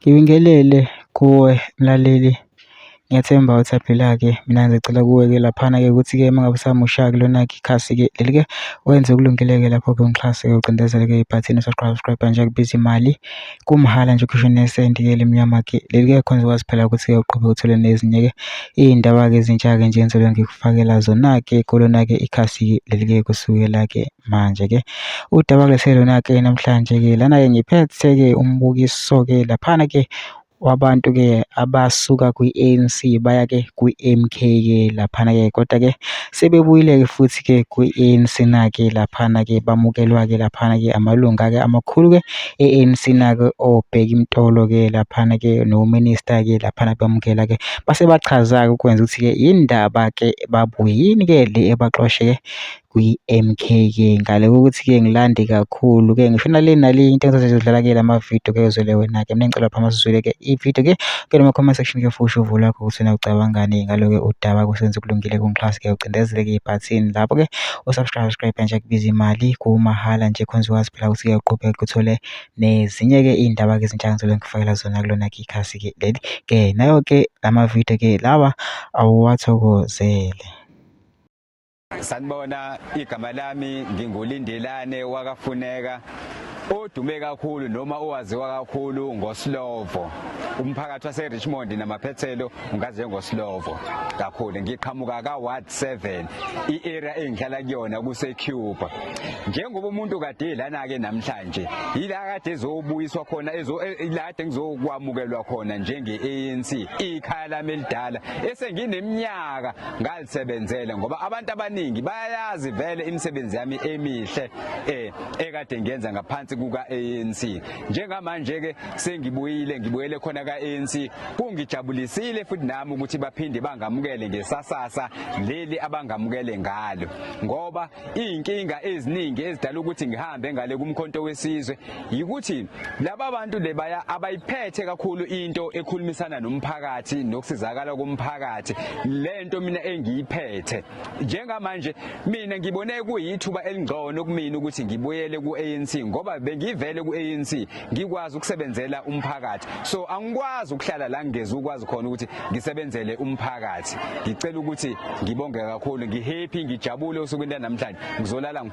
Ngibingelele kuwe mlaleli, ngiyathemba uthaphila-ke. Mina ngicela kuwe-ke laphana-ke ukuthi-ke uma ngabe usamusha kulona-ke ikhasi-ke leli-ke wenze okulungile-ke lapho-ke ungixhase-ke ucindezele-ke ibhathini subscribe nje kubiza imali kumahhala nje ukhishwe nesendi-ke limnyama-ke leli-ke khona uzokwazi phela ukuthi-ke uqhubeke uthole nezinye-ke iy'ndaba-ke ezintsha-ke nje engizobe ngikufakela zona-ke kulona-ke ikhasi-ke leli-ke kusukela-ke manje-ke udaba lona-ke namhlanje-ke lana-ke ngiphethe-ke umbukiso-ke laphana-ke wabantu-ke abasuka kwi-ANC baya-ke kwi-MK-ke laphana-ke kodwa-ke sebebuyile-ke futhi-ke kwi-ANC na-ke laphana-ke bamukelwa-ke laphana-ke amalunga-ke amakhulu-ke e-ANC na-ke obheka imtolo-ke laphana-ke nominista-ke laphana bamukela-ke base bachaza-ke ukwenza ukuthi-ke indaba-ke babuyini-ke le ebaxoshe-ke kwi-MK-ke ngale kokuthi-ke ngilande kakhulu-ke ngisho nale into engizodlala-ke lamavidiyo-ke uzwele wena-ke mina ngicela lapha masizwele-ke ividiyo-ke kuma-comment section-ke futhi uvula-ke ukuthi wena ucabangani ngalo-ke udaba kusenze kulungile kungixhase-ke ucindezele-ke ibhathini lapho-ke usubscribe nje kubiza imali kumahhala nje khona uzokwazi phela ukuthi-ke uqhubeke uthole nezinye-ke iy'ndaba-ke ezintsha ngizobe ngikufakela zona kulona-ke ikhasi-ke leli-ke nayo-ke amavidiyo-ke lawa awuwathokozele. Sanibona, igama lami nginguLindelane wakafuneka odume kakhulu noma owaziwa kakhulu ngoSlovo. Umphakathi wase-Richmond namaphethelo ungazi ngoSlovo kakhulu. Ngiqhamuka ka-Ward 7, i-area engihlala kuyona kuse-Cuba. Njengoba umuntu kade lana-ke namhlanje yila kade ezobuyiswa khona ila kade ngizokwamukelwa khona njenge-ANC ikhaya lami elidala esengineminyaka ngalisebenzele ngoba abantu abaningi bayayazi vele imisebenzi yami emihle ekade ngenza ngaphansi kuka-ANC. Njengamanje-ke ngibuyele khona ka-ANC, kungijabulisile futhi nami ukuthi baphinde bangamukele ngesasasa leli abangamukele ngalo ngoba iy'nkinga eziningi ezidala ukuthi ngihambe ngale kumkhonto wesizwe yikuthi laba bantu lebaya abayiphethe kakhulu into ekhulumisana nomphakathi nokusizakala komphakathi, lento mina engiyiphethe. Njengamanje mina ngibone kuyithuba elingcono kumina ukuthi ngibuyele ku-ANC ngoba bengivele ku-ANC ngikwazi ukusebenzela umphakathi, so angikwazi ukuhlala la ngingeze ukwazi khona ukuthi ngisebenzele umphakathi. Ngicela ukuthi ngibonge kakhulu, ngihappy, ngijabule usukwini namhlanje ngizolala